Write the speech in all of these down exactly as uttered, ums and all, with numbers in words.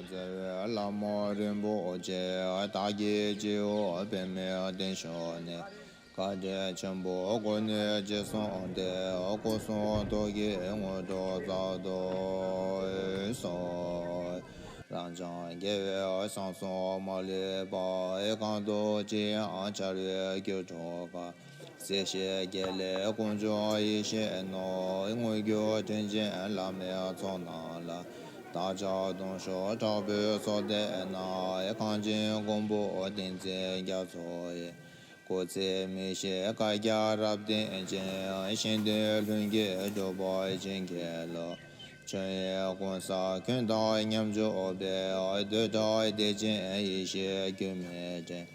མཛད་པའི་ལྷ་མོ་རིན་པོ་ཆེ། བདག་གི་སྤྱི་བོར་པདྨའི་གདན་བཞུགས་ནས། བཀའ་དྲིན་ཆེན་པོ་ཀུན་ནས་རྗེས་སུ་བཟུང་སྟེ། སྐུ་གསུང་ཐུགས་ཀྱི་དངོས་གྲུབ་སྩལ་དུ་གསོལ། རབ་འབྱམས་རྒྱལ་བའི་གསང་གསུམ་མ་ལུས་པ། གང་དུ་ཅི་ཡང་འཆར་བའི་སྒྱུ་འཕྲུལ་དཀར། སྲིད་ཞིའི་དཀྱིལ་ལས་དཀོན་མཆོག་ཡེ་ཤེས་སྣང་། དངོས་བརྒྱུད་དྲིན་ཅན་བླ་མའི་ཚོགས་རྣམས་ལ། བདག་ཅག་གདུང་ཤུགས་དྲག་པོས་གསོལ་འདེབས་ན། གངས་ཅན་མགོན་པོ་བསྟན་འཛིན་རྒྱ་མཚོ་ཡི། སྐུ་ཚེ་མི་ཤིགས་བཀའ་རྒྱ་རབ་བརྟན་ཅིང་། གཞན་དོན་ལྷུན་གྱིས་གྲུབ་པར་བྱིན་གྱིས་རློབས། ཆོས་དབྱིངས་ཀུན་གསལ་ཁྱོད་དང་མཉམ་སྦྱོར་བའི། བདུད་དགྲ་བདེ་ཆེན་ཡེ་ཤེས་སྒྱུ་མའི་སྤྲིན།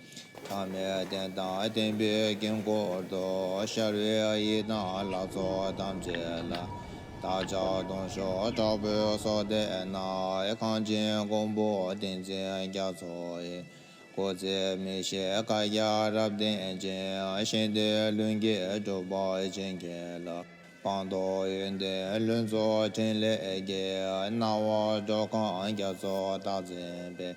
ཐ་མལ་གཏན་དང་བརྟེན་པའི་དཀྱིལ་འཁོར་དུ། ཤར་བའི་ཡི་དམ་ལྷ་ཚོགས་ཐམས་ཅད་ལ། བདག་ཅག་གདུང་ཤུགས་དྲག་པོས་གསོལ་འདེབས་ན། གངས་ཅན་མགོན་པོ་བསྟན་འཛིན་རྒྱ་མཚོ་ཡི། སྐུ་ཚེ་མི་ཤིགས་བཀའ་རྒྱ་རབ་བརྟན་ཅིང་། གཞན་དོན་ལྷུན་གྱིས་གྲུབ་པར་བྱིན་གྱིས་རློབས། སྤངས་རྟོགས་ཡོན་ཏན་ལྷུན་རྫོགས་ཕྲིན་ལས་ཀྱི། སྣང་བ་འགྲོ་ཁམས་རྒྱ་མཚོ་རྟག་འཛིན་པའི།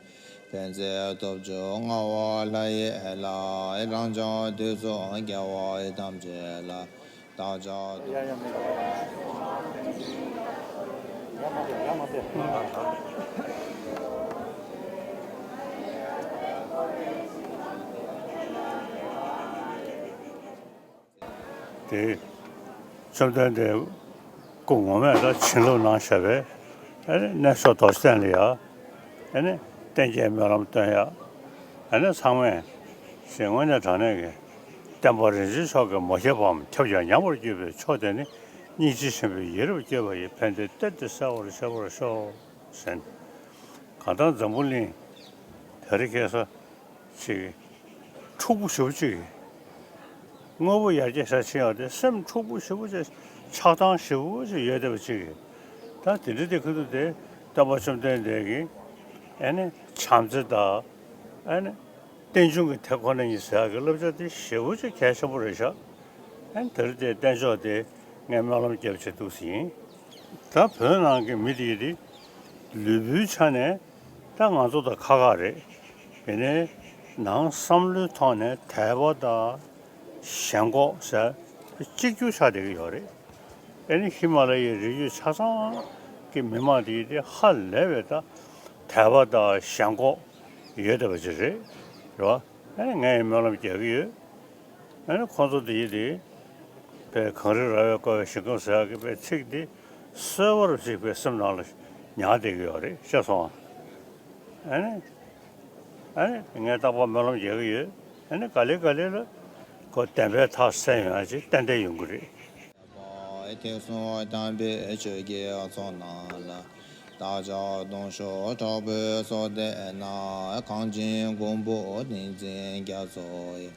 ཕན་མཛད་སྟོབས་བཅུ་མངའ་བ་ལྷ་ཡི་ལྷ། རབ་འབྱམས་དུས་གསུམ་རྒྱལ་བ་ཐམས་ཅད་ལ། བདག་ཅག་ཡ་ཡ་མེད། ཡ་མ་བསྡད། ཡ་མ་བསྡད། དེ། བཅོམ་ལྡན་འདས་སྐུ་ངོ་མས་ད་བྱིན་རླབས་གནང་བཞག་པས། ཨ་ནི་གནས་མཆོག་རྡོ་རྗེ་གདན་ལ་ཡ། ཨ་ནི་བསྟན་རྒྱས་སྨོན་ལམ་སྟོན་ཡ། ཨ་ནི་ཚང་མས་ཞེས་དངོས་གནས་དྲང་གནས་ཀྱི། བསྟན་པ་རིན་ཆེན་མཆོག་གི་མ་ཁྱབ་པའམ་ཁྱབ་ཀྱང་ཉམས་པར་གྱུར་པའི་མཆོག་དེ་ནི། སྙིང་རྗེ་ཆེན་པོའི་ཡིད་རབ་བསྐྱོད་པ་ཡི། ཕན་བདེའི་གཏེར་དེ་གསལ་བར་བྱེད་པར་ཤོག་ཟེར། གང་ལྟར་འཛམ་བུ་གླིང་དེ་རིང་ཁ་སང་ཅིག་འཁྲུག་པོ་ཞེ་པོ་ཅིག་དངོས་པོ་ཡར་རྒྱས་ཤར་ཕྱིན་ཡོད་དེ། སེམས་འཁྲུག་པོ་ཞེ་པོ་ཅིག་ཆགས་སྡང་ཞེ་པོ་ཅིག་ཡོད་བསྡད་པ་ཅིག་ད་དེ་འདྲ་དེ་ཁུ་ཐུག་དེ་སྟོན་པ་བཅོམ་ལྡན་འདས་ཀྱིས་ཨ་ནི་བྱམས་བརྩེ་དང་། ཨ་ནི་རྟེན་འབྱུང་གི་དེ་ཁོ་ན་ཉིད་ཟེར་ཡག་གི་བསླབ་བྱ་དེ་ཞེ་པོ་ཅིག་གལ་ཆེན་པོ་རེད་ཤག་ཨ་ནི་དེ་རིང་དེ་བསྟན་ཕྱོགས་དེ་ངས་སྨོན་ལམ་རྒྱབ་བྱས་འདུག་ཟིན། ད་བོད་ནང་གི་མི་དེ་ཡིན་དེ། ལུས་པོའི་ཆ་ནས་ད་ང་ཚོ་དང་ཁ་ཁ་རེད། ཡིན་ནའི་ནང་བསམ་བློའི་ཐོག་ནས་དད་པ་དང་ཞེན་ཁོག་ཟེར་གཅིག་གྱུར་ཆགས་བསྡད་ཀྱི་ཡོད་རེད། ཨ་ནི་ཧི་མ་ལ་ཡའི་རི་རྒྱུད་ཆ་ཚང་གི་མི་མང་དེ་ཡིན་དེ་ཧ་ལས་པའི་ད་དད་པ་དང་ཞེན་ཁོག་ཡོད་བསྡད་པ་ཅིག་རེད། རེད་བ། ཨ་ནི་ངས་སྨོན་ལམ་རྒྱག་གི་ཡོད། ཨ་ནི་ཁོང་ཚོ་དེ་ཡི་དེ་པའི་གངས་རི་ར་བས་བསྐོར་བའི་ཞིང་ཁམས་ཟེར་ཡག་གི་པའི་ཚིག་དེ་གསོལ་བ་རུ་གཅིག་པའི་སེམས་ནང་ལ་ཉར་བསྡད་ཀྱི་ཡོད་རེད། ཤེས་སོང་ཨ། ཨ་ནི་ཨ་ནི་ངས་རྟག་པར་སྨོན་ལམ་རྒྱག་གི་ཡོད། ཨ་ནི་ག་ལེ་ག་ལེ་ལ་ཁོ་བདེན་པའི་མཐའ་གསལ་ཡོང་ཡག་ཅིག་ཏན་ཏན་ཡོང་གི་རེད། དེ་གསུང་དམ་པའི་ཆོས་ཀྱི་ཚོགས་རྣམས་ལ། བདག་ཅག་གདུང་ཤུགས་དྲག་པོས་གསོལ་འདེབས་ན། གངས་ཅན་མགོན་པོ་བསྟན་འཛིན་རྒྱ་མཚོ་ཡི།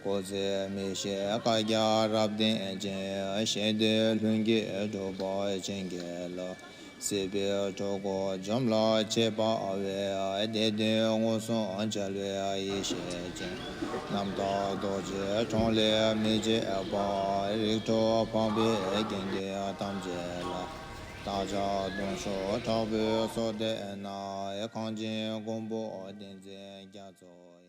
སྐུ་ཚེ་མི་ཤིགས་བཀའ་རྒྱ་རབ་བརྟན་ཅིང་། གཞན་དོན་ལྷུན་གྱིས་གྲུབ་པར་བྱིན་གྱིས་རློབས། སྲིད་པའི་འཁྲུལ་འཁོར་འཇོམས་ལ་བྱེད་པ་བས། བདེ་དོན་མངོན་སུམ་འཆར་བའི་ཡེ་ཤེས་ཅན། རྣམ་དག་རྡོ་རྗེ་འཁྲུངས་ལས་མི་བརྗེད་པ། རིགས་དྲུག་འཕགས་པའི་དགེ་འདུན་ཐམས་ཅད་ལ། བདག་ཅག་གདུང་ཤུགས་དྲག་པོས་གསོལ་འདེབས་ན། གངས་ཅན་མགོན་པོ་བསྟན་འཛིན་རྒྱ་མཚོ།